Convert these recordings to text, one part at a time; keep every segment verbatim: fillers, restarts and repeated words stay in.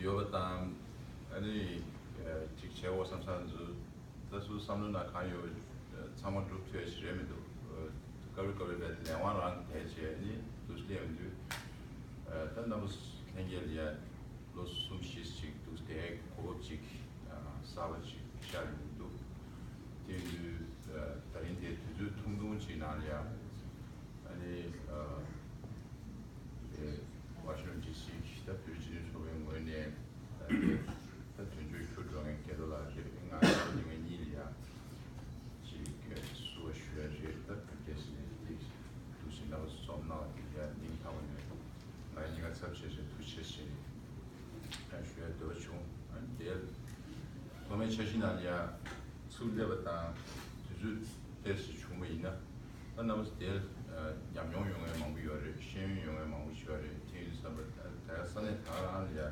ཡོད་པ་དང་། ཨ་ནི་ཅིག་བྱེད་འོ་བསམ་བསམ་ཚུལ། ད་སུ་བསམ་བློ་ན་གང་ཡོད་ཚང་མ་འགྲུབ་ཐུབ་ཡ་ཞིག་རེད་མི་འདུག་སྐབས་རེ་སྐབས་རེ་རྦད་ལས་དབང་རང་དེ་བྱས་ནི་འདུག་སླེབས་མི་འདུག་ད་རྣམ་པ་ལྷན་རྒྱས་ལ་ཡ་ལོ་གསུམ་བཞི་ཅིག་འདུག་དེ་གོ་སྐབས་ཅིག་གསར་པ་ཅིག་ཤར་ཡོང་གི་འདུག་དེ་ཡིན་དུས་ད་རིང་དེ་དུས་ཚོད་ཐུང་ཐུང་ཅིག་ནང་ལ་ཡ། ཨ་ནི་ཨ་དེ་ཝ་ཤིང་ཊོན་ཌི་སི་ད་བོད་རིགས་སྤྱི་མཐུན་ཚོགས་པའི་ངོས་ནས་ད་དེ་ད་དོན་གཅོད་ཁྱོད་འགྲོ་མཁན་རྒྱལ་ལོ་ལགས་རེད། ང་ཚོ་ཉི་མ་གཉིས་ལ་ཡ་ཅིག་བསུ་བ་ཞུ་ཡ་རེད། ད་བོད་རྒྱལ་ཟེར་ནས་དེ་འདུག་ཟིན་ན་བ་འཛོམས་གནང་བ་དེ་ཡ་སྙིང་ཐག་པ་ནས་ང་གཉིས་ཀ་ཚབ་བྱས་བྱས་ཐུགས་རྗེ་ཆེ་ཞེས་ཡང་ཞུ་ཡ་འདོད་བྱུང་། ཨ་ནི་དེ་ཐོག་མའི་འཆར་གཞི་ནང་ལ་ཡ་ཚུར་སླེབས་པ་དང་དུས་ཚོད་སྤེལ་ཞིག་བྱུང་བ་ཡིན་ན། ད་རྣམ་པ་ཚོ་དེར་ཉམས་མྱོང་ཡོད་མཁན་མང་པོ་ཡོད་རེད། ཤེས་ཡོན་ཡོད་མཁན་མང་པོ་ཞིག་ཡོད་རེད། དེ་ཡིན་དུས་ཙམ་པ་ད་ཡ་ས་གནས་ད་ག་རང་ལ་ཡ་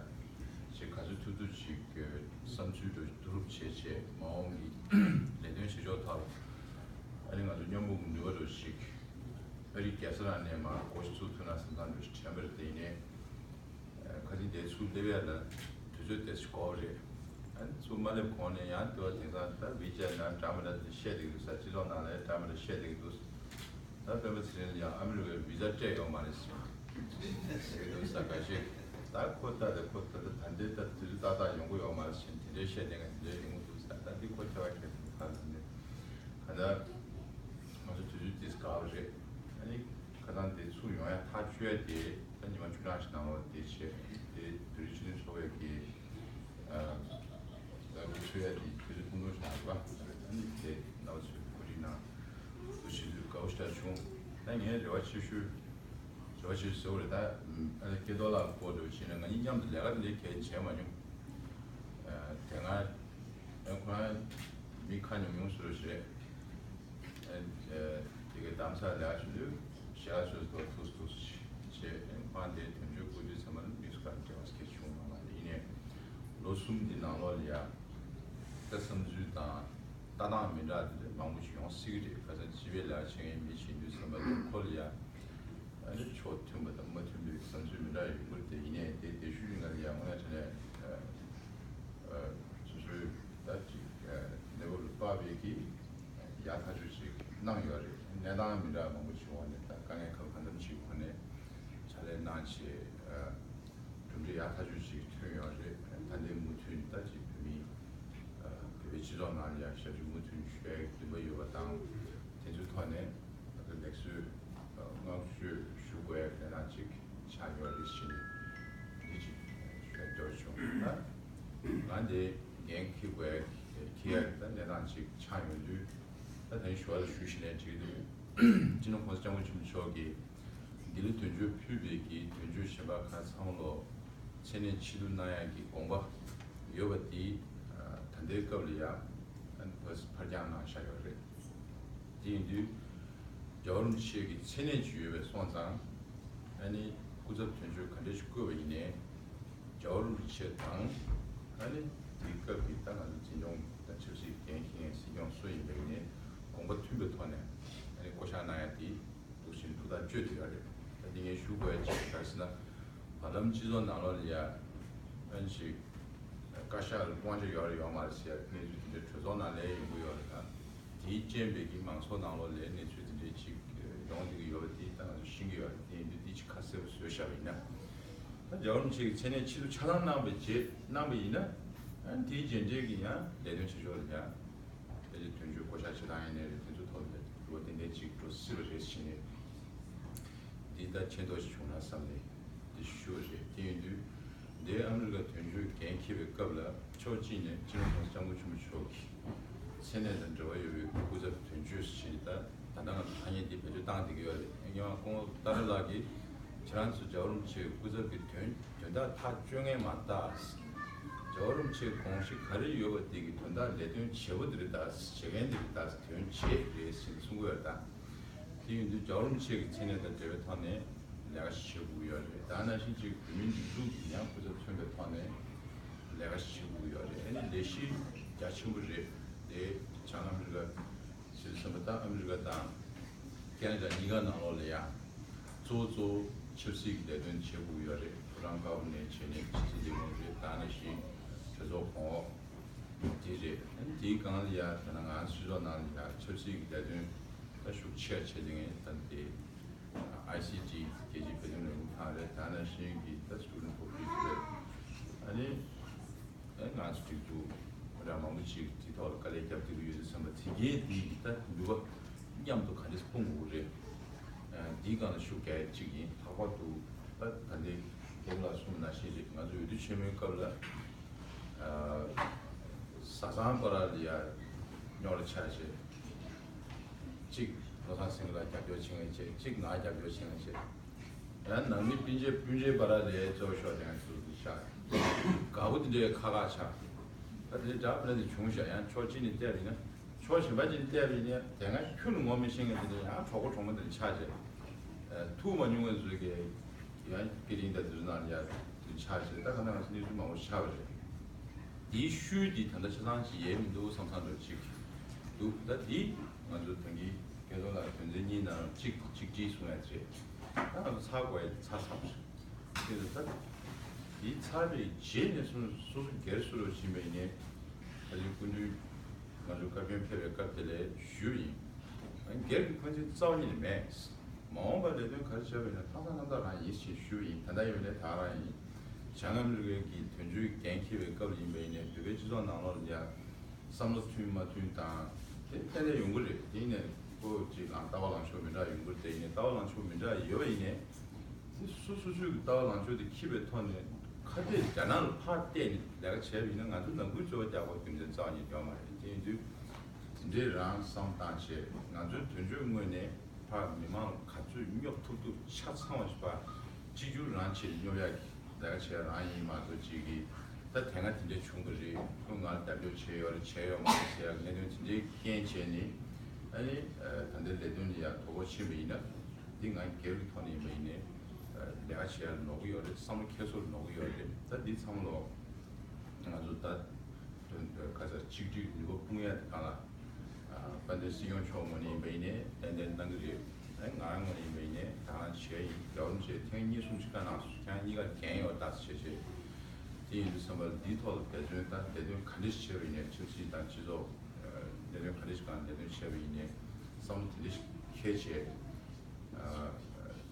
ཞིག་ག་ཚོད་ཐུབ་ཐུབ་ཅིག་བསམ་ཚུལ་འདྲ་བསྡུ་རུབ་བྱས་བྱས་མ་འོངས་ཀྱི་ལས་དོན་བྱེད་ཕྱོགས་ཐོག་ལ་ཨ་ནི་ང་ཚོ་མཉམ་པོ་འགྲོ་བ་འདྲ་ཞིག་ཨ་རི་རྒྱལ་ས་རང་ནས་མར་འགོ་ཞིག་ཚུགས་ཐུབ་ན་བསམ་བསམ་འདྲ་ཞིག་དྲན་པ་རེད། དེ་ཡིན་ནའི། ཁ་སང་དེ་ཚུར་སླེབས་ཡ་ལ་དུས་ཚོད་དེ་ཞིག་འགོར་བ་རེད། ཨ་ནི་ཚུར་མ་སླེབས་གོང་ནས་ཡང་དེ་བ་དེང་སང་ད་ཝི་ཅེཊ་ནང་འདྲ་མི་འདྲ་དེ་བཤད་བསྡད་ཀྱི་འདུག་ས། སྤྱི་ཚོགས་ནང་ལ་འདྲ་མི་འདྲ་བཤད་བསྡད་ཀྱི་འདུག་ད་སྤེན་པ་ཚེ་རིང་ལ་ཡང་ཨ་མི་རི་ཀའི་ཝི་ཛ་སྤྲད་ཡོད་མ་རེད་ཟེར་བསྡད་ཀྱི་འདུག་ས། འགའ་ཤས་ད་ཁོ་ལྟ་དེ་ཁོ་ད་ལྟ་ད་ལྟའི་ད་དུས་ཚོད་ཏག་ཏག་ཡོང་གི་ཡོད་མ་རེད་ཟེར་དེ་འདྲའི་བཤད་བསྡད་མཁན་དེ་འདྲའི་ཡོང་གི་འདུག་ས། ད་འདི་ཁོ་ཐེ་བ་ཁྱད་དུ་ག་ལ་ནས་ག་ད། ང་ཚོ་དུས་ཚོད་དེ་འགོར་བ་རེད། ཨ་ནི་ཁ་སང་དེ་ཚུར་ཡོང་ཡ་ཐག་གཅོད་ཡ་དེ་ད་ཉི་མ་བཅུ་གྲངས་ཤིག་ནང་ལོགས་དེ་བྱས། དེ་བོད་རིགས་སྤྱི་མཐུན་ཚོགས་པའི་གི་ཨ་ད་འགོ་ཚུགས་ཡ་དེ་དུས་ཚོད་ཐུང་ཐུང་ཞིག་ནང་རེད་པ། ཨ་ནི་དེ་རྣམ་པ་ཚོའི་གོ་སྒྲིག་གནང་འདུག་བྱེད་དུས་དགའ་པོ་ཞེ་དྲག་བྱུང་། ད་ངས་རེ་བ་ཆེ་ཤོས་རེ་བ་ཆེ་ཤོས་ཟེར་བ་རེད། ད་ཨ་ནི་སྐལ་རྡོར་ལགས་སྐོར་འདྲ་བོ་བྱས་ན་ང་གཉིས་མཉམ་དུ་ལས་ཀ་དེ་འདྲའི་གལ་བྱས་མ་མྱོང་། ཨ་དེ་སྔ་ཨ་ཁོ་རང་མི་ཁ་ཉུང་ཉུང་བཟོ་འདྲ་བོ་ཞིག་རེད། ཨ་ཨ་དེ་གའི་གདམ་ས་ལས་ཀ་བྱེད་དུས་ཞལ་ལག་ཚོས་ཐུགས་སུ་ཐུགས་སུ་བྱས། ཨ་ཁོང་དེ་དོན་གཅོད་སྐུ་དུས་ཚང་མ་ལ་དམིགས་སུ་བཀར་འབྲེལ་བ་སྐད་བྱུང་མ་མ་རེད། ཡིན་ནའི་ལོ་གསུམ་འདི་ནང་ལོགས་ལ་ཡ་ད་བསམ་ཚུལ་དང་ལྟ་སྟངས་མི་འདྲ་དེ་འདྲ་མང་པོ་ཞིག་ཡོང་སྲིད་ཀྱི་རེད། ཁ་སང་སྤྱི་པའི་ལས་ཀ་བྱེད་མཁན་མི་བྱེད་དུས་ཙམ་པ་ལ་ཁོ་ལ་ཡ་ཨ་ནི་ཕྱོགས་མཐུན་པ་དང་མ་མཐུན་པའི་བསམ་ཚུལ་མི་འདྲ་ཡོང་གི་རེད། དེ་ཡིན་ནའི་དེ་དེ་ཤུལ་ལ་ང་ལ་ཡ་དངོས་གནས་དྲང་གནས་ཨ་ཨ་སོ་སོའི་ད་ཅིག་ཨ་གནས་བབ་ལ་དཔག་པའི་གི་ཡག་ཐག་ཆོད་ཅིག་གནང་ཡོད་རེད། གནས་སྟངས་མི་འདྲ་མང་པོ་ཞིག་འོག་ནས་ད་དཀའ་ངལ་ཁག་གང་འཚམ་ཞིག་ཁོ་ནས་ཕྱག་ལས་གནང་བྱས། ཨ་གྲུབ་འབྲས་ཡག་ཐག་ཆོད་ཅིག་ཐོན་ཡོད་རེད། ད་ལྟའི་མུ་མཐུད་ད་ཅིག་བོད་མི་ཨ་བོད་པའི་སྤྱི་ཚོགས་ནང་ལ་ཡང་ཞབས་ཕྱི་མུ་མཐུད་ཞུ་ཡའི་འདུན་པ་ཡོད་པ་དང་། དེ་ཚོའི་ཐོག་ནས་ད་ལྟ་ལེགས་གསོལ་བསྔགས་བརྗོད་ཞུ་དགོས་ཡ་གནས་སྟངས་ཅིག་ཆགས་ཡོད་རེད་ཟེར་ནས་འདི་ཅིག་ཞུ་ཡ་འདོད་བྱུང་། ད་ང་འདི་འགན་འཁྱེར་དགོས་ཡ་འཁྱེར་ཡ་ད་གནས་སྟངས་ཅིག་ཆགས་ཡོང་དུས། ད་དེ་ཞུ་བ་ལ་ཞུ་བཞིན་ནས་བྲིས་འདུག་སྤྱི་ནོར་༸གོང་ས་༸སྐྱབས་མགོན་ཆེན་པོ་མཆོག་གིས་ལྡི་ལི་དོན་གཅོད་ཕུད་པའི་གི་དོན་གཅོད་གཞན་པ་ཁག་ཚང་མ་ལོ་མཚན་གནས་ཆེད་དུ་གནང་ཡག་གི་དགོངས་པ་ཡོད་པ་དེ་ད་ལྟའི་སྐབས་ལ་ཡང་ཨ་ནི་ཕར་ཕར་འགྱངས་གནང་བཞག་ཡོད་རེད། དེ་ཡིན་དུས་རྒྱལ་བ་རིན་པོ་ཆེ་གི་མཚན་གནས་ཅིག་ཡོད་པའི་སོང་ཙང་ཨ་ནི་སྐུ་ཚབ་དོན་གཅོད་ག་འདྲ་ཞིག་བསྐོས་པ་ཡིན་ནའི་རྒྱལ་བ་རིན་པོ་ཆེ་དང་ཨ་ནི་དེའི་སྐབས་ཀྱི་ད་ང་ཚོ་འཛིན་སྐྱོང་དང་ཆབ་སྲིད་འགན་འཁྱེར་མཁན་སྲིད་སྐྱོང་སུ་ཡིན་པ་ཡིན་ནའི་དགོངས་པ་མཐུན་པའི་ཐོག་ནས་ཨ་ནི་བསྐོ་བཞག་གནང་ཡ་དེ། འདུག་ཅིང་ཐུགས་ཐག་གཅོད་དེ་ཡོད་རེད། ད་འདི་ངས་ཞུ་དགོས་ཡ་ཅིག་ག་རེ་ཟེར་ན། བར་ལམ་སྤྱི་ཚོགས་ནང་ལོགས་ལ་ཡ་ཨན་ཞིག་བཀའ་ཤག་ལ་དབང་ཆ་ཡོད་རེད་ཡོད་མ་རེད་ཟེར་ཡ་གནས་ཚུལ་དེ་འདྲ་གྲོས་ཚོགས་ནང་ལ་ཡོང་གི་ཡོད་རེད། ད་དེའི་རྐྱེན་པས་ཀྱི་མང་ཚོགས་ནང་ལོགས་ལ་གནས་ཚུལ་དེ་འདྲའི་ཅིག་ཡོང་བསྡད་ཀྱི་ཡོད་པ་དེ་ད་ང་ཚོ་ཤེས་ཀྱི་ཡོད་རེད། དེ་ཡིན་དུས་འདི་ཅིག་ཁ་གསལ་པོ་བཟོས་བཞག་པ་ཡིན་ན། ད་རྒྱལ་བ་རིན་པོ་ཆེ་གི་མཚན་གནས་ཆེད་དུ་ཆ་ཚང་གནང་བའི་རྗེས་གནང་བ་ཡིན་ན། ཨན་དེའི་རྗེས་འབྲས་ཀྱི་ཡང་ལས་དོན་བྱེད་ཕྱོགས་ལ་ཡ། དེ་ལས་དོན་གཅོད་བསྐོ་བཞག་བྱེད་སྟངས་ཡིན་ནའི་རེད། དེ་ཚོ་ཐོག་ལ་འགྲོ་ཏན་ཏན་ཅིག་འགྲོ་སྲིད་པ་རེད་ཟེར་ནས་འདི་ལྟ་མཁྱེན་རྟོགས་ཤིག་བྱུང་ན་བསམ་ནས་འདི་ཞུ་བ་རེད། དེ་ཡིན་དུས་འདི་ཨ་མི་རི་ཀ་དོན་གཅོད་འགན་འཁྱེར་བའི་སྐབས་ལ་ཕྱོགས་གཅིག་ནས་སྤྱི་ནོར་༸གོང་ས་༸སྐྱབས་མགོན་ཆེན་པོ་མཆོག་གི་མཚན་གནས་དང་འབྲེལ་བ་ཡོད་པའི་སྐུ་ཚབ་དོན་གཅོད་ཟེར་ནས་ད་ད་ལྟ་ང་ཚོ་ཐ་སྙད་འདི་བེད་སྤྱོད་བཏང་བསྡད་ཀྱི་ཡོད་རེད། ཡང་ཁོང་ཏཱ་རེ་ལགས་ཀྱིས་ཁྱེད་རང་ཚོ་རྒྱལ་བ་རིན་པོ་ཆེའི་སྐུ་ཚབ་ཀྱི་དོན་དོན་དག་ཐག་གཅོད་མཁན་མ་རེད་ད། རྒྱལ་བ་རིན་པོ་ཆེའི་དགོངས་གཞི་ག་རེ་ཡོད་པ་དེ་གི་དོན་དག་ལས་དོན་བྱེད་པོ་དེ་རེད་ད། བྱེད་མཁན་དེ་རེད་ད། དོན་བྱེད་རེད་ཟེར་ནས་གསུང་གི་ཡོད་རེད་ད། དེ་ཡིན་དུས་རྒྱལ་བ་རིན་པོ་ཆེ་གི་མཚན་གནས་དང་འབྲེལ་བའི་ཐོག་ནས་ལས་ཀ་བྱེད་དགོས་ཀྱི་ཡོད་རེད། ད་ནང་བཞིན་ཅིག་བོད་མིའི་སྒྲིག་འཛུགས་ཀྱི་ཡང་སྐུ་ཚབ་མཚོན་པའི་ཐོག་ནས་ལས་ཀ་བྱེད་དགོས་ཀྱི་ཡོད་རེད། ཨ་ནི་ལས་གཞི་རྒྱ་ཆེན་པོ་རེད་དེ། བྱང་ཨ་མི་རི་ཀ་ཟེར་བསམ་པ་ད་ཨ་མི་རི་ཀ་དང་ཁེ་ན་ཌ་གཉིས་ཀ་ནང་ལོགས་ལ་ཡང་གཙོ་བོ་གཙོ་བོ་ཆབ་སྲིད་ཀྱི་ལས་དོན་བྱེད་དགོས་ཀྱི་ཡོད་རེད། ཕོ་བྲང་དཀར་པོ་ནས་བྱས་ནས་ཕྱི་སྲིད་ལས་ཁུངས་ ཚོགས་གོང་འོག་དེ་རེད། ཨ་ནི་དེའི་སྒང་ལ་ཡ་ད་ནང་སྤྱི་ཚོགས་ནང་ལ་ཡ་ཆབ་སྲིད་ཀྱི་ལས་དོན་ད་ཤུགས་ཆེ་ཆེ་དེ་ངས་ད་དེ་ཨའི་སི་ཊི་རྒྱལ་སྤྱིའི་འཕེལ་རིམ་ལས་ཁུངས་ཁང་རེད། ད་ནང་བཞིན་གྱི་ད་སི་ཊུ་ཌེན་ཕོ་ཊི་རེད། ཨ་ནི་ཨེ་ང་ཚོ་སྒྲིག་འཛུགས་ར་མང་པོ་ཅིག་དེ་ཐོག་ལ་དཀའ་ལས་རྒྱབ་བསྡད་ཀྱི་ཡོད་ཟེར་བསམ་པ་དེ་གས་དེ་ད་ནུས་པ་མཉམ་དུ་ག་འདྲས་སྤུངས་དགོས་རེད། ཨ་འདིའི་སྒང་ལ་ཤུགས་རྒྱག་ཡ་གཅིག་ཡིན། ལྷག་པར་དུ་ད་ད་ལྟའི་རྒན་ལགས་གསུངས་ནང་བཞིན་རེད། ང་ཚོ་འོས་བསྡུ་ཆེན་མོའི་སྐབས་ལ་ཨ་བཟའ་ཚང་བར་ལ་ཡ་རྙོག་དྲ་ཆགས་བྱས། གཅིག་བློ་བཟང་སེང་གེ་ལ་རྒྱབ་སྐྱོར་བྱེད་མཁན་བྱས། གཅིག་ང་རྒྱབ་སྐྱོར་བྱེད་མཁན་བྱས། ཡང་ནང་མི་སྤུན་མཆེད་སྤུན་མཆེད་བར་ལ་ལས་གཙོ་བོ་ཤོག་དེ་ཡང་ཚུར་ཤག་དགའ་པོ་དེ་འདྲའི་ཁ་ཁ་ཆགས། ད་དེ་འདྲ་འདྲ་དེ་བྱུང་ཤག་ཡང་ཕྱོགས་གཅིག་ནས་བལྟས་པ་ཡིན་ན། ཕྱོགས་གཞན་པ་ཅིག་ནས་བལྟས་པ་ཡིན་ན་དེ་སྔ་ཁྱོན་ནས་ངོ་མི་ཤེས་མཁན་དེ་འདྲ་ཡང་གྲོགས་པོ་གྲོགས་མོ་དེ་འདྲ་ཆགས་བྱས། ཐུག་མ་མྱོང་བའི་ཚོས་ཀྱི་ཡང་དེ་རིང་ད་དུས་ནང་ཡ་དེ་འདྲ་ཆགས་བྱས། ད་ག་ནང་བཞིན་གནས་ཚུལ་མང་པོ་ཆགས་པ་རེད། དེའི་ཤུལ་འདི་ད་ལྟ་ཆ་ཚང་ཅིག་ཡལ་མི་འདུག་བསམ་བསམ་འདྲ་ཅིག་འདུག་ད་འདི་ང་ཚོ་ད་གིན་སྐལ་རྡོར་ལགས་དོན་ཚན་གཉིས་ནང་གཅིག་གཅིག་སྒྲིལ་གསུང་ཡ་དེ་རེད། ད་ང་ཚོ་ཚར་དགོས་ཡ་ཚར་ཚར་བ་རེད། དེ་ད་འདི་ཚར་བའི་རྗེས་ནས་སོ་སོ་སོ་སྒེར་སུ་རུ་ཕྱིན་པ་ཡིན་ནའི་ད་གིན་སྐུ་མདུན་ང་ཚོ་བཀའ་བཀྱོན་ཕེབས་པའི་སྐབས་དེ་ལ་ཞུས་པ་ཡིན། སྒེར་གྱི་འཁོན་འཛིན་རྩ་བ་ཉིད་ནས་མེད། མ་འོངས་པར་ལས་དོན་ག་རེ་བྱས་པ་ཡིན་ན་ལྷག་བསམ་རྣམ་དག་རང་ཡིན་ཞེས་ཞུས་པ་ཡིན། ད་ལྟ་ཡིན་པ་ནས་ད་རང་ཡིན། བྱང་ཨ་མི་རི་ཀའི་གི་དོན་གཅོད་འགན་འཁྱེར་བའི་སྐབས་ལ་ཡིན་པ་ཡིན་ནའི་བོད་པའི་སྤྱི་ཚོགས་ནང་ལོགས་ལ་ཡ་བསམ་བློ་མཐུན་མ་མཐུན་དང་དེ་ཏན་ཏན་ཡོང་གི་རེད། དེ་ཡིན་ནའི་ཁོ་ཅིག་ལ་ལྟ་བ་ལངས་ཕྱོགས་མི་འདྲ་ཡོང་གི་རེད། དེ་ཡིན་ནའི་ལྟ་བ་ལངས་ཕྱོགས་མི་འདྲ་ཡོད་པ་ཡིན་ནའི་དེ་སོ་སོ་སོའི་གི་ལྟ་བ་ལངས་ཕྱོགས་དེ་འཁྱེར་བའི་ཐོག་ནས་ཁ་གཏད་རྒྱ་ནག་ལ་ཕར་གཏད་ནས་ལས་ཀ་བྱས་པ་ཡིན་ན་ང་ཚོ་ནང་ཁུལ་རྩོད་པ་རྒྱག་དགོས་རྒྱུ་མཚན་རྩ་བ་ཉིད་ཡོད་མ་རེད། དེ་ཡིན་དུས་དེ་འདྲའི་རང་བསམ་བཏང་བྱས་ང་ཚོའི་དོན་གཅོད་ངོས་ནས། ཕར་མི་མང་ལ་ག་ཚོད་སྙོབ་ཐུབ་ཐུབ་ཆ་ཚང་བ་ཞིག་ཕར་གཅིག་གྱུར་རང་ཆེད་སྙོབ་ཡག་གི་ལས་ཀ་བྱས་རང་ཡིན་མ་གཏོགས་ཅིག་གིས་ད་དེ་སྔ་དེ་འདྲ་བྱུང་བ་རེད། ཁོས་ང་ལ་རྒྱབ་སྐྱོར་བྱས་ཡོད་རེད་བྱས་ཡོད་མ་རེད་ཟེར་ཡག་གནད་དོན་དེ་འདྲའི་རྐྱེན་བྱས་ནས་ཨ་ནི་ད་ལྟའི་ལས་དོན་ལ་ཡང་དོ་ཕོག་ཕྱིན་པ་ཡིན་ན་འདི་ང་སྒེར་གྱི་ཐོག་ནས་ཡིན་པ་ཡིན་ནའི་ལས་ཀ་བྱས་ཡག་ནོར་གི་ཡོད་རེད། བསམ་བློ་འཁྱེར་སོ་ལ་ནོར་གི་ཡོད་རེད། ད་འདི་ཚང་མ་ལོ་ང་ཚོ་ད། དོན་དུ་ཁ་སང་གཅིག་སྒྲིལ་ནུས་པ་སྤུངས་ཡ་དེ་གང་ལ། དཔལ་ལྡན་སྲིད་སྐྱོང་མཆོག་ངོས་ནས་ཡིན་པ་ཡིན་ནའི་ཏན་ཏན་གནང་གི་རེད། ཨ་ང་རང་ངོས་ནས་ཡིན་པ་ཡིན་ནའི་ད་རང་བྱས་ཡིན། རྒྱལ་བ་རིན་པོ་ཆེ་ཐེངས་གཉིས་གསུམ་ཞིག་བཀའ་གནང་སོང་། ཁྱེད་རང་གཉིས་ཀ་འགན་ཡོད་ད་ཟེར་བྱས་བྱས། དེ་ཡིན་དུས་བསམ་པ་འདིའི་ཐོག་ལ་འབད་བརྩོན་ད་ལས་དོན་ག་འདྲ་ཞིག་བྱས་པ་ཡིན་ནའི་ཆབ་སྲིད་དང་སྤྱི་ཚོགས་ལས་དོན་ག་འདྲ་ཞིག་གང་ལས་དོན་བྱས་པ་ཡིན་ནའི་བསམ་བློ་དེ་འདྲ་ཞིག་འཁྱེར་བྱས།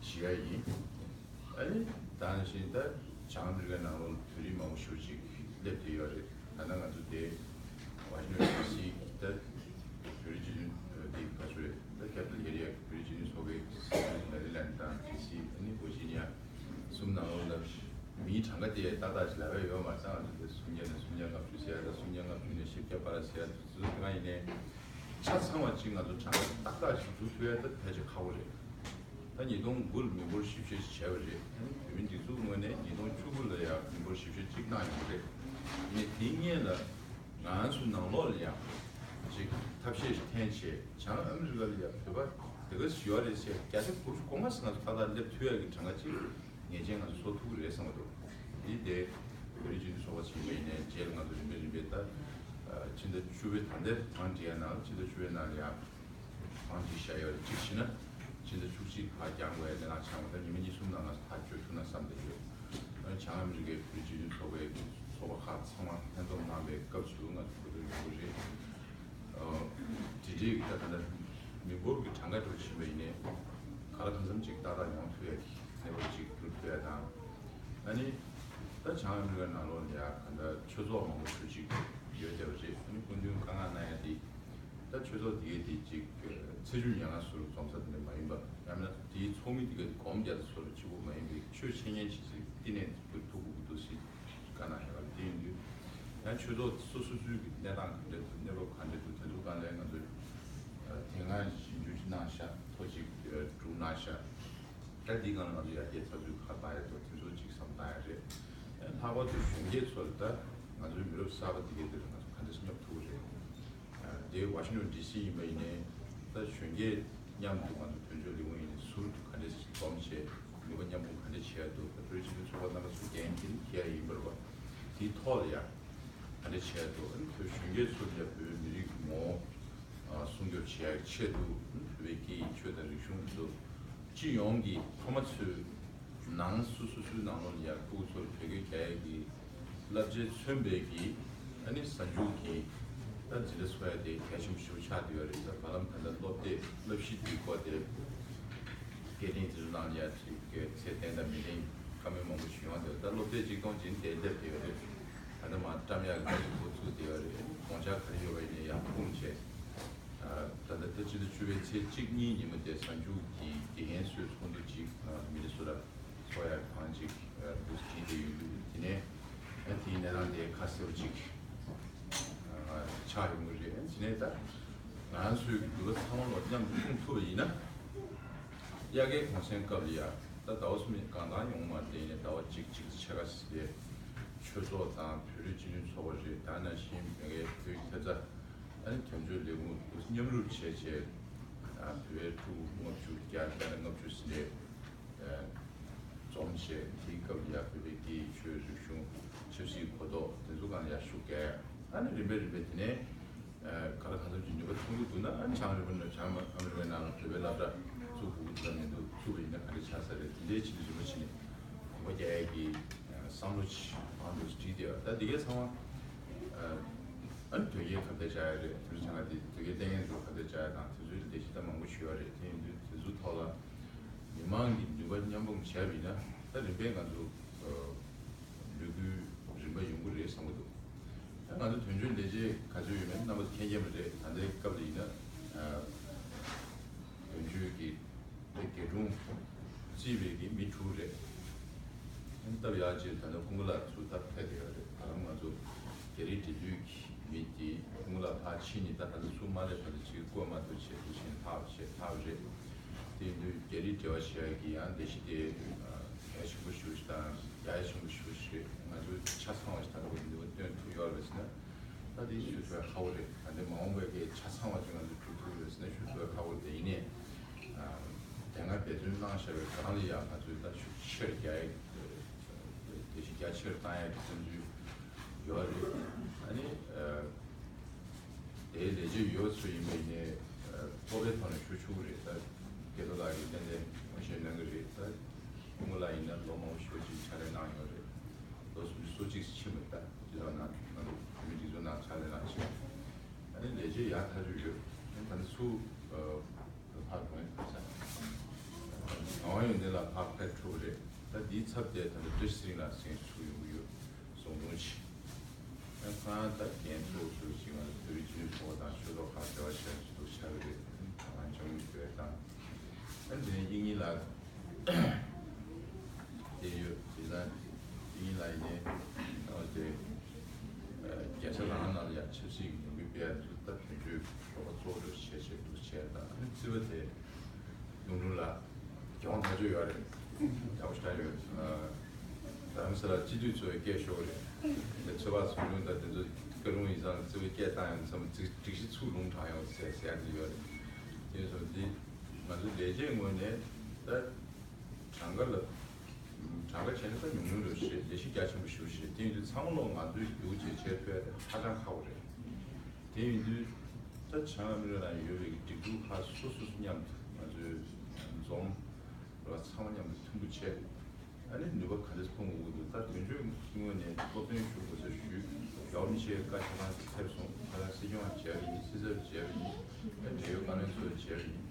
བྱེད་ཡ་ཡིན། ཨ་ནི་ད་ནང་བཞིན་ད་བྱང་ཨ་མི་རི་ཀའི་ནང་ལོགས་བོད་རིགས་མང་པོ་ཞེ་པོ་ཅིག་སླེབས་བསྡད་ཡོད་རེད། ད་ལྟ་ང་ཚོ་དེ་ཝ་ཤིང་ཊོན་ཌི་སི་ད་བོད་རིགས་སྤྱི་མཐུན་འདི་ག་ཚོད་རེད། ད་ཁེ་པི་ཊལ་ཨེ་རི་ཡ་བོད་རིགས་སྤྱི་མཐུན་ཚོགས་པའི་སྲིད་བློན་མེ་རི་ལེན་ཌི་དང་ཌི་སི་ཨ་ནི་ཝར་ཇི་ནི་ཡ་གསུམ་ནང་ལོགས་ལ་མིའི་གྲངས་ཀ་དེ་ཏག་ཏག་ཅིག་ལབ་ཡ་ཡོད་མ་རེད། ད་ང་ཚོ་དེ་སུམ་བརྒྱ་ནས་སུམ་བརྒྱ་ལྔ་བཅུ་ཟེར་ཡ་ད་སུམ་བརྒྱ་ལྔ་བཅུ་ནས་བཞི་བརྒྱ་བར་ཟེར་ཡ་དེ་ཚོ་དེ་ག་ཡིན་ནའི་ཆ་ཚང་བ་ཅིག་ང་ཚོ་གྲངས་ཀ་ཏག་ཏག་ཅིག་བསྡུ་ཐུབ་ཡ་ད་ཕལ་ཆེར་ཁག་པོ་རེད། ད་ཉིས་སྟོང་དགུ་ལ་མི་འབོར་ཞིབ་བཤེར་བྱས་པ་རེད། ཨ་ནི་བོད་མིའི་སྒྲིག་འཛུགས་ངོས་ནས་ཉིས་སྟོང་བཅུ་དགུ་ལ་ཡང་མི་འབོར་ཞིབ་བཤེར་གཅིག་གནང་ཡོད་པ་རེད། ཨ་ནི་དེའི་སྔོན་ལ་ང་ཚོ་ནང་ལོགས་ལ་ཡང་ཅིག་ཐབས་ཤེས་ཤིག་འཐེན་བྱས་བྱང་ཨ་མི་རི་ཀ་ལ་ཡང་བོད་པ་དེ་ག་ཞིག་ཡོད་རེད་ཟེར་བརྒྱ་ཆ་དགུ་བཅུ་གོ་ལྔ་ཙམ་ང་ཚོ་ཏག་ཏག་སླེབས་ཐུབ་ཡག་གི་གྲངས་ཀ་ཅིག་ངེས་ཅན་ང་ཚོ་བཟོ་ཐུབ་ཀྱི་རེད་བསམ་གྱི་འདུག་འདི་དེ་བོད་རིགས་སྤྱི་མཐུན་ཚོགས་པ་ཟེར་བ་ཡིན་ནའི་རྗེས་ལ་ང་ཚོ་རིམ་པས་རིམ་པས་ད་ཕྱི་ཟླ་བཅུ་པའི་ད་ལྟའི་གྲངས་འདྲི་ཡ་ནང་ཕྱི་ཟླ་བཅུ་པའི་ནང་ལ་ཡང་། གང་ཅིག་བཤད་ཡོད་རེད། གཅིག་བྱས་ན་ཕྱི་ཟླ་བཅུ་གཅིག་ཕར་འགྱངས་དགོས་ཡ་གནས་སྟངས་ཆགས་པ་དང་ཉི་མ་གཉིས་གསུམ་ནང་ང་ཚོ་ཐག་གཅོད་ཐུབ་ན་བསམ་བསྡད་ཡོད། ཨ་ནི་བྱང་ཨ་མི་རི་ཀའི་བོད་རིགས་སྤྱི་མཐུན་ཚོགས་པའི་ཚོགས་པ་ཁག་ཚང་མ་ལྷན་འཛོམས་གནང་བའི་སྐབས་སུ་ང་ཚོ་གོ་ཐོས་ཡོང་གི་རེད། ཨ་དེ་འདྲའི་ད་ལྟ་མི་འབོར་གྱི་གྲངས་ཀ་འགྲོ་བཞིན་པ་ཡིན་ནའི་ག་ལ་གང་འཚམ་ཅིག་ཏག་ཏག་ཡོང་ཐུབ་ཡ་གི་གནས་བབ་ཅིག་འགྱུར་ཐུབ་ཡ་དང་། ཨ་ནི་ད་བྱང་ཨ་མི་རི་ཀའི་ནང་ལོགས་ལ་ཡ་ག་འདྲ་ཆོས་ཚོགས་མང་པོ་ཞེ་པོ་ཅིག་ཡོད་བསྡད་པ་རེད། ཨ་ནི་སྐུ་མདུན་བཀའ་མངགས་གནང་ཡ་དེ། ད་ཆོས་ཚོགས་དེ་གའི་དེ་གཅིག་ཚེས་བཅུ་ཉེར་ལྔ་ཚོར་འཛོམས་ས་དེ་འདྲ་མ་ཡིན་པ། ཡང་ན་དེའི་ཚོགས་མི་དེ་གའི་གོམ་རྒྱག་ས་ཚོར་གཅིག་པོ་མ་ཡིན་པའི་ཆོས་འཆད་ཉན་བྱེད་སའི་བསྟི་གནས་དེ་ཐུག་དགོས་ཀྱི་འདུག་ཟེར་བཀའ་གནང་ཡོད་པ་དེ་ཡིན་དུས། ཡང་ཆོས་ཚོགས་སོ་སོ་སོའི་གི་གནས་སྟངས་ག་འདྲ་འདུག་གནས་བབ་ག་འདྲ་འདུག་དེ་ཚོ་སྒང་ལ་ང་ཚོས་དེ་སྔ་ཞིབ་འཇུག་ཅིག་གནང་ཤག་ཐོ་གཅིག་སྒྲུག་གནང་ཤག་ད་འདི་སྒང་ལ་ང་ཚོ་ཡར་རྒྱས་ཚགས་ཚུད་ཁ་བཏང་ཡ་འདུག་དེ་ཚོ་གཅིག་བསམ་བཏང་ཡ་རེད། ལྷག་པར་དུ་གཞོན་སྐྱེས་ཚོ་ལ་ད་ང་ཚོའི་མི་རབས་གསར་པ་དེ་གའི་དེ་ལ་ང་ཚོ་ག་འདྲ་སྙོབ་ཐུབ་ཀྱི་རེད། དེ་ཝ་ཤིང་ཊོན་ཌི་སི་ཡིན་པ་ཡིན་ནའི་ད་གཞོན་སྐྱེས་མཉམ་དུ་ང་ཚོ་དོན་གཅོད་ལས་ཁུངས་ཡིན་ནའི་ཟུར་དུ་ག་འདྲས་འཛོམས་བྱས་ནུས་པ་མཉམ་སྤུངས་ག་འདྲས་བྱས་འདུག་ད་བོད་སྤྱི་མཐུན་ཚོགས་པ་རྣམ་པ་ཚོ་འགན་འདི་འཁྱེར་ཡ་ཡིན་པ་རེད་པ། དེའི་ཐོག་ལ་ཡང་ག་འདྲས་བྱས་འདུག་ཨ་ནི་བོད་གཞོན་སྐྱེས་ཚོ་ལ་ཡང་བོད་མི་རིགས་ངོ་བོ་སྲུང་སྐྱོབ་བྱེད་ཡ་ཆེད་དུ་བོད་པའི་སྐད་ཡིག་ཆོས་དང་རིག་གཞུང་འདི་ཚོ་སྤྱི་ཡོངས་ཀྱི་ཕ་མ་ཚོའི་ནང་སོ་སོ་སོའི་ནང་ལོགས་ལ་ཡང་ཕྲུ་གུ་ཚོར་བོད་སྐད་རྒྱག་ཡ་གི་བསླབ་བྱས་མཚོན་པའི་གི་ ཨ་ནི་གཟའ་མཇུག་གི་ད་འཛིན་གྲྭ་ཚོགས་ཡ་དེ་གལ་ཆེན་པོ་ཞིག་ཆགས་བསྡད་ཡོད་རེད། ད་བར་ལམ་ད་ལྟ་སློབ་དེབ་བསླབ་གཞི་འདི་སྐོར་དེ་སྐད་འཕྲིན་དེ་ཚོ་ནང་ལ་ཡ་ཅིག་གི་ཚད་ལྡན་དང་མི་ལྡན་བཀའ་མོལ་མང་པོ་ཞིག་ཡོང་བསྡད་ཡོད། ད་སློབ་དེབ་གཅིག་སྟོང་ཅིག་དེ་སླེབས་བསྡད་ཡོད་རེད། ད་ལྟ་མ་བཀྲམ་ཡག་གི་ད་ཅིག་འགོ་ཚུགས་བསྡད་ཡོད་རེད། དགོངས་འཆར་ག་རེ་ཡོད་པ་ཡིན་ནའི་ཡང་ཁུངས་བྱས། ད་ལྟ་ད་སྤྱི་ཟླ་བཅུ་པའི་ཚེས་གཅིག་གཉིས་ཉིན་མོ་དེ་གཟའ་མཇུག་གི་དགེ་རྒན་ཚོའི་ཚོགས་འདུ་ཅིག་མི་ནི་སོ་ཊ་ཚོགས་ཡག་གང་ཅིག་འདུག་བྲིས་བསྡད་ཡོད་འདུག་དེ་ནས་ཨ་དེའི་གནས་སྟངས་དེ་ཁ་གསལ་པོ་ཅིག་ཆགས་ཡོང་གི་རེད། དེ་ནས་ད་ང་རང་ཚོའི་འདུལ་བ་ཚང་མ་ལོ་མཉམ་དུ་སྲུང་ཐུབ་པ་ཡིན་ན། དབྱར་ཁའི་གུང་སེང་སྐབས་ལ་ཡ་ད་ཟླ་བ་གསུམ་གང་དང་ཡོང་མ་རེད། ཡིན་ནའི་ཟླ་བ་གཅིག་གཅིག་ཕྱེད་ཀ་ཞིག་ལ་ཆོས་ཚོགས་དང་བོད་རིགས་སྤྱི་མཐུན་ཚོགས་པ་རེད། ད་ནང་བཞིན་མེ་ཁའི་བོད་ཀྱི་ཐེབས་རྩ་ཨ་ནི་དོན་གཅོད་ལས་ཁུངས་མཉམ་རུབ་བྱས་བྱས་བོད་པའི་ཕྲུ་གུ་ལྔ་བཅུ་བརྒྱ་བརྒྱ་ནས་ལྔ་བཅུ་ཟིན་རེད། འཛོམས་བྱས་དེའི་སྐབས་ལ་ཡ་བོད་པའི་སྐད་ཡིག་ཆོས་རིག་གཞུང་ཆབ་སྲིད་གོ་རྟོགས་དེ་ཚོ་སྒང་ལ་ཡ་ཤུགས་རྒྱག་ཨ་ནི་རིམ་པས་རིམ་པས་དེ་ནས་ག་ལ་གང་འཚམ་གྱི་ནུས་པ་ཐོན་གྱི་འདུག་ན། ཨ་ནི་བྱང་རིན་པོ་ཆེ་བྱང་ཨ་མི་རི་ཀའི་ནང་ལ་བོད་པའི་སློབ་གྲྭ་བཙུགས་དགོས་ཀྱི་འདུག་མི་འདུག་བཙུགས་པ་ཡིན་ན་ག་འདྲ་ཆགས་ས་རེད། དེ་འདྲའི་ཆེད་དུ་རིམ་པ་བྱས་ནས་གོམ་པ་རྒྱག་ཡས་ཀྱི་བསམ་བློ་ཅིག་མང་དུ་བསྒྲིལ་བསྡད་པ། ད་འདི་གའི་ཚང་མ་ཨ་ནི་དོལ་རྒྱལ་ག་འདྲ་བྱ་ཡ་རེད། དེ་ཚོ་ཚང་མ་དེ་དོལ་རྒྱལ་བསྟེན་མཁན་ཚོ་ག་འདྲ་བྱ་ཡ་དང་དེ་ཚོའི་ལས་གཞི་ད་མང་པོ་ཞིག་ཡོད་རེད། དེ་ཡིན་དུས་དེ་ཚོའི་ཐོག་ལ་མི་མང་གི་ནུས་པ་མཉམ་སྤུངས་བྱས་པ་ཡིན་ན་ད་རིམ་པས་ང་ཚོ་ལས་འགུལ་རིམ་པ་ཡོང་གི་རེད་བསམ་གྱི་འདུག་ད་ང་ཚོ་དོན་གཅོད་ལས་བྱེད་ག་ཚོད་ཡོད་མེད་རྣམ་པ་མཁྱེན་གྱི་མ་རེད། ད་ལྟའི་སྐབས་ལ་ཡིན་ན་དོན་གཅོད་ཀྱི་དེ་རྒྱལ་སྒྲུང་བརྩིས་པའི་གི་མི་དྲུག་རེད། སྟབས་ཡག་ཅིག་ད་ལྟ་ཀུན་དགའ་ལགས་ཚུར་ད་ཕེབས་བསྡད་ཡོད་རེད། ད་ལམ་ང་ཚོ་རྒྱ་རིགས་འབྲེལ་མཐུད་ཀྱི་མི་དེ་ཀུན་དགའ་ལགས་ཕར་ཕྱིན་ནས་ད་ད་ལྟ་ཚུར་མ་སླེབས་བར་དུ་ཅིག་བསྐོས་མ་ཐུབ་བྱས་འདུག་བཞིན་ལྷག་བྱས་ལྷག་རེད། དེ་ཡིན་དུས་རྒྱ་རིགས་འབྲེལ་བ་བྱེད་ཡག་གི་ཡང་ལས་གཞི་དེ་གལ་ཆེན་པོ་ཞེ་པོ་ཞིག་དང་རྒྱ་ཡ་ཆེན་པོ་ཞེ་པོ་ཞིག་རེད། ང་ཚོས་ཆ་ཚང་བ་ཞིག་ད་ལྟ་བར་དུ་འདི་བ་སྟོན་ཐུབ་ཡོད་རེད་ཟེར་ན། ད་དེ་ཞུ་ཐུབ་ཡ་ཁག་པོ་རེད། ད་ལྟའི་མ་འོངས་པའི་གི་ཆ་ཚང་བ་ཅིག་ང་ཚོས་སྒྲུབ་ཐུབ་ཡོད་ཟེར་ན་ཞུ་ཐུབ་ཡ་ཁག་པོ་རེད། ཡིན་ནའི་དེ་སྔ་འབད་བརྩོན་གནང་བཞག་པའི་སྒང་ལ་ཡང་ང་ཚོས་ད་ཤུགས་ཆེར་རྒྱག་ཡ་དེ་བཞིན་རྒྱ་ཆེར་བཏང་ཡ་གི་བསམ་ཚུལ་ཡོད་རེད། ཨ་ནི་དེའི་ལས་བྱེད་ཡོད་ཚོ་ཡིན་པ་ཡིན་ནའི་སྤོབས་པའི་ཐོག་ནས་ཞུ་ཆོག་གི་རེད། ད་སྐལ་རྡོར་ལགས་ཀྱིས་ཏན་ཏན་ངོ་ཤེས་གནང་གི་རེད། ད་ཀུན་དགའ་ལགས་ཡིན་ན་ལོ་མང་པོ་ཞེ་པོ་ཅིག་ཕྱག་ལས་གནང་ཡོད་རེད། ལོ་སུམ་ཅུ་སོ་གཅིག་ཕྱིན་པ་ད་སྤྱི་ཚོགས་ནང་ང་ཚོ་བོད་མིའི་སྒྲིག་འཛུགས་ནང་ཕྱག་ལས་གནང་ཕྱིན། ཨ་ནི་ལས་བྱེད་ཡག་ཐག་ཆོད་ཡོད། ཨ་ནི་ད་ནི་ཚུར་ཕར་འགྲོ་ཡིན་ཟེར། ངག་དབང་ཡོན་ཏན་ལགས་ཕར་ཕེབས་ཐུབ་པ་རེད། ད་འདིའི་ཚབ་དེ་ད་ནི་བཀྲ་ཤིས་ཚེ་རིང་ལགས་ཟེར་མཁན་ཞིག་ཚུར་ཡོང་གི་ཡོད། ཟུང་འབྲེལ་བྱས། ཨ་ཁོ་རང་ད་རྒན་ཚོགས་ཚུལ་ཞིག་ང་ཚོ་བོད་རིགས་སྤྱི་མཐུན་ཚོགས་པ་དང་ཆོས་ཚོགས་ཁག་འབྲེལ་བ་བྱས་ནས་འདུག་ཆགས་ཀྱི་རེད། ད་ང་འཇམ་དབྱངས་བོད་དང་། ཨ་དེ་ནས་དབྱིག་གཉེན་ལགས་དེ་ཡོད་དེ་ན་དབྱིག་གཉེན་ལགས་ཡིན་ནའི་ཨ་དེ་བརྒྱ་ཆ་རང་ནང་ལ་ཡང་ཆབ་སྲིད་ཀྱི་ལས་འགུལ་སྤེལ་ཡ་ཚོ་ད་དོན་གཅོད་ཚོགས་པ་གཙོ་བོ་འདྲ་བྱས་བྱས་འདུག་བྱས་དང་ཨ་ནི་རྩིས་པ་དེ། གདོང་དྲུག་ལ་གྱོང་ཐག་ཆོད་ཡོད་རེད། ཡག་པོ་ཞེ་དྲག་ཡོད། རྡ་རམ་ས་ལ་སྤྱི་འཐུས་ཚོའི་སྐད་ཤོར་རེད། དེ་ཚོད་དཔག་ཚོགས་ཆུང་དང་དེ་ཚོ་བཀའ་ལུང་ཡིག་ཚང་གཙོས་པའི་སྐད་བཏང་ཡང་མཚམས་སྒྲིག་གཞི་ཚུར་ལུང་དྲངས་ཡོང་ཟེར་ཟེར་ཡ་དེ་ཡོད་རེད། དེ་ཚོ་འདི་ང་ཚོའི་ལས་བྱེད་ངོས་ནས་ད་གྲངས་ཀ་ལ་གྲངས་ཀ་བྱས་ན་ད་ཉུང་ཉུང་རེད་ཞེས་ལས་གཞི་རྒྱ་ཆེན་པོ་ཞེ་པོ་ཞིག་རེད། དེ་ཡིན་དུས་ཚང་མ་ལོག་ང་ཚོའི་རྒྱུགས་བྱས་བྱས་ཕུད་ཡ་དེ་ཧ་ཅང་ཁག་པོ་རེད། དེ་ཡིན་དུས་ད་བྱང་ཨ་མི་རི་ཀ་ནང་ཡོད་པའི་སྒྲིག་འཛུགས་ཁག་སོ་སོ་སོ་མཉམ་དུ་ང་ཚོའི་འཛོམས་ར་ཚང་མ་མཉམ་དུ་མཐུན་པོ་བྱས། ཨ་ནི་ནུས་པ་ག་འདྲས་ཐོན་དགོས་ཀྱི་འདུག་ད་དོན་གཅོད་ངོས་ནས་སློབ་སྟོན་ཞུ་དགོས་ས་ཞུས། རྒྱལ་བ་མི་ཆེན་བཀའ་ཆ་ཚང་ཕེབས་སོང་། ཁ་སང་སྲིད་སྐྱོང་མཇལ་བ་ཡིན། སྲིད་ཚབ་མཇལ་བ་ཡིན། ཨ་འབྲེལ་ཡོད་བཀའ་བློན་ཚོ་མཇལ་བ་ཡིན།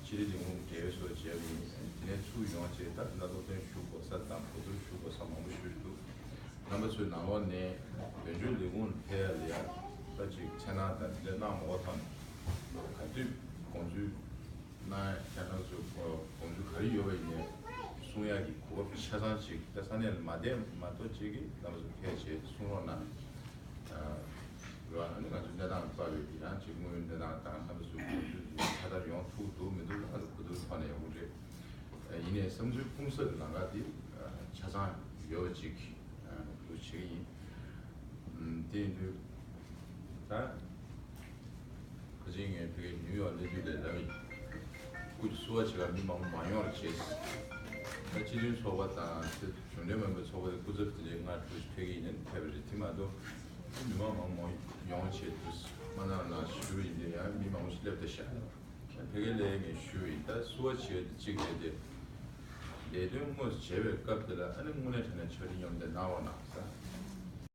ཕྱི་དྲིལ་ལས་ཁུངས་འབྲེལ་ཡོད་ཚོ་མཇལ་བ་ཡིན། དེ་ནས་ཚུར་ཡོང་བྱས་ད་དེ་འདྲ་སློབ་སྟོན་ཞུ་དགོས་ས་དང་གོ་བསྡུར་ཞུ་དགོས་ས་མང་པོ་ཞིག་འདུག་རྣམ་པ་ཚོའི་ནང་ལོགས་ནས་དོན་གཅོད་ལས་ཁུངས་ཕེབས་ཡ་ལ་ཡ་ད་ཅིག་འཚེར་སྣང་དང་དེ་འདྲ་གནང་མ་དགོས་དང་། ག་དུས་དགོངས་ཚུལ་གནང་ཡ་ཁྱེད་རང་ཚོའི་དགོངས་ཚུལ་ག་རེ་ཡོད་པ་ཡིན་ནའི་གསུང་ཡ་གི་གོ་སྐབས་ཆ་ཚང་ཅིག་ད་ས་གནས་ལ་མ་བསྡད་མ་གཏོགས་ཅིག་གིས་རྣམ་པ་ཚོ་ཕེབས་བྱས་གསུང་རོགས་གནང་། རེད་བ། ཨ་ནི་ང་ཚོའི་གནས་སྟངས་ལ་དཔག་པའི་ཡང་ཅིག་དངོས་ཡོད་གནས་སྟངས་དང་རྣམ་པ་ཚོའི་དགོངས་ཚུལ་མཐའ་དག་ཡོང་ཐུབ་འདུག་མི་འདུག་ང་ཚོ་གོ་བསྡུར་ཐོག་ནས་ཡོང་གི་རེད། ཡིན་ནའི་བསམ་ཚུལ་སྤུངས་ས་གི་ལམ་ཁ་དེ་ཆ་ཚང་ཡོད་པ་ཅིག་འདུག་བྱེད་ཀྱི་ཡིན། དེ་ཡིན་དུས་ད་ཁ་ཅིག་ངས་ཕ་གིའི་ནིའུ་ཡོག་གནས་ཚུལ་ལས་ལབ་ཡིན། སྐུ་མཁྱེན་བསུ་བ་བྱེད་གར་མི་མང་པོ་མ་ཡོང་བར་བྱས། ད་སྤྱི་མཐུན་ཚོགས་པ་དང་དེ་གཞུང་འབྲེལ་མིན་པའི་ཚོགས་པ་དེ་སྐུ་ཚབ་དེ་འདྲའི་ལྔ་དྲུག་ཕ་གི་ཡིན་ནའི་ཕེབས་པ་རེད། དེ་མ་གཏོགས་མི་མང་མང་པོ་ཡོང་བྱས་དུས་མ་གནང་གནང་ཞུ་ཡིན་དེ་ཡང་མི་མང་པོ་ཞིག་སླེབས་བསྡད་ཤག་ཕ་གིའི་ལས་ངས་ཞུ་ཡིན། ད་བསུ་བ་བྱེད་ཅིག་རེད་དེ། ལས་དོན་དངོས་སུ་བྱེད་པའི་སྐབས་དེ་ལ་ཨ་ནི་དངོས་གནས་དྲང་གནས་ཕྱག་བྲིས་མཉམ་འདེགས་གནང་རོགས་གནང་ས།